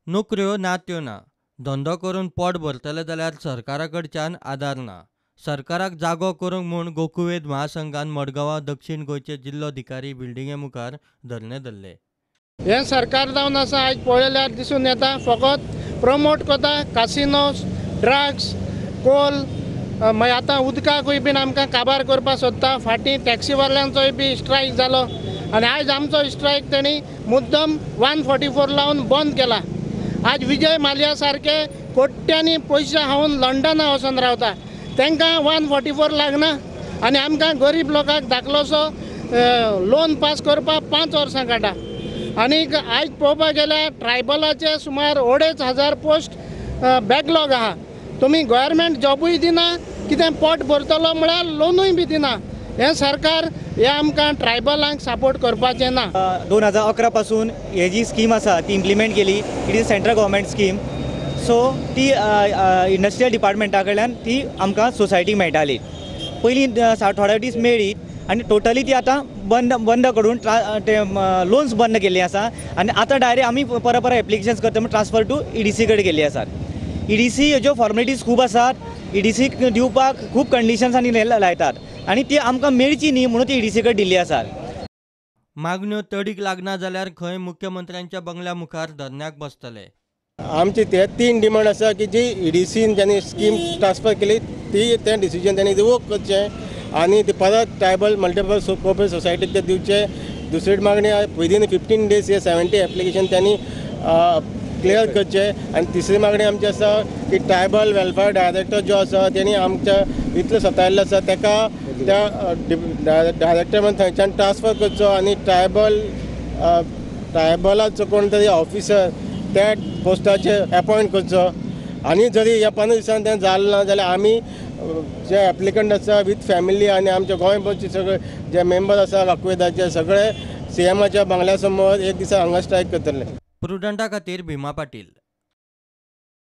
नोकऱ्यो ना त्यो ना, धंदो करून पोट भरतले जाल्यार सरकारा कडच्यान आदार ना. सरकाराक जागो करूंक म्हूण गोकुवेद महासंघान मडगांवां दक्षिण गोंयचे जिल्लोधिकारी बिल्डिंगे मुखार धरणे धरले. हें सरकार जावन आसा आयज पळयल्यार दिसून येता फकत प्रमोट करता कासिनोस, ड्रग्स, कोल, मागीर आतां उदकाकूय बीन आमकां काबार करपाक सोदता. फाटीं टॅक्सीवाल्यांचोय बी स्ट्रायक जालो आनी आयज आमचो स्ट्रायक तेणी मुद्दम 144 लावन बंद केला. आज विजय माल्या सारके कोट्यांनी पयशे खावन लंडना वचून रावता, तांकां 144 लागना आनी आमकां गरीब लोकांक धाकलोसो लोन पास करपाक 5 वर्सां काडटा. आनीक आयज पळोवपाक गेल्यार ट्रायबलाचे सुमार 2500 पोस्ट बॅकलॉग आहा. तुमी गव्हर्मेंट जॉबूय दिना, कितें पोट भरतलो म्हळ्यार लोनूय बी दिना. हें सरकार हें आमकां ट्रायबलांक सपोर्ट करपाचें ना. 2011 पासून हे जी स्कीम आसा ती इम्प्लिमेंट केली. It is central government scheme. So ती इंडस्ट्रियल डिपार्टमेंटा कडल्यान ती आमकां सोसायटीक मेळटाली. पयलीं थोडे दीस मेळ्ळी आनी टोटली ती आतां बंद करून ते लोन्स बंद केल्ली आसा आनी आतां डायरेक्ट आमी परत परत एप्लिकेशन्स करता म्हण ट्रान्सफर टू EDC कडेन केल्ली आसात. EDC ह्यो फॉर्मेलिटीज खूब आसात. EDC दिवपाक खूब कंडिशन्स आनी लायतात आनी ती आमकां मेळची न्ही म्हणून ती EDC कडेन दिल्ली आसात. मागण्यो तडीक लागना जाल्यार खंय मुख्यमंत्र्यांच्या बंगल्या मुखार धरण्याक बसतले. आमची ते 3 डिमांड आसा की जी EDCन ज्यांनी स्कीम ट्रान्सफर केली ती तें डिसिजन त्यांनी रिवोक करचें आनी ते परत ट्रायबल मल्टिपल कोऑपरेटिव्ह सोसायटीक ते दिवचे. दुसरी मागणी विदीन 15 डेज हे 70 एप्लिकेशन त्यांनी क्लियर करचे. आनी तिसरी मागणी आमची आसा की ट्रायबल वेलफेअर डायरेक्टर जो आसा तेणी आमच्या इतलो सतायल्लो आसा ताका त्या डायरेक्टर म्हण थंयच्यान ट्रान्सफर करचो आनी ट्रायबलाचो कोण तरी ऑफिसर त्या पोस्टाचेर एपॉयंट करचो. आनी जरी ह्या 15 दिसान तें जालें ना जाल्यार आमी जे एप्लिकंट आसा विथ फॅमिली आनी आमच्या गोंयभरचे सगळे जे मेंबर आसा वाकुवेदाचे सगळे CMच्या बंगल्या समोर एक दिसा हांगा स्ट्रायक करतले. प्रुडंटा खातीर भीमा पाटील.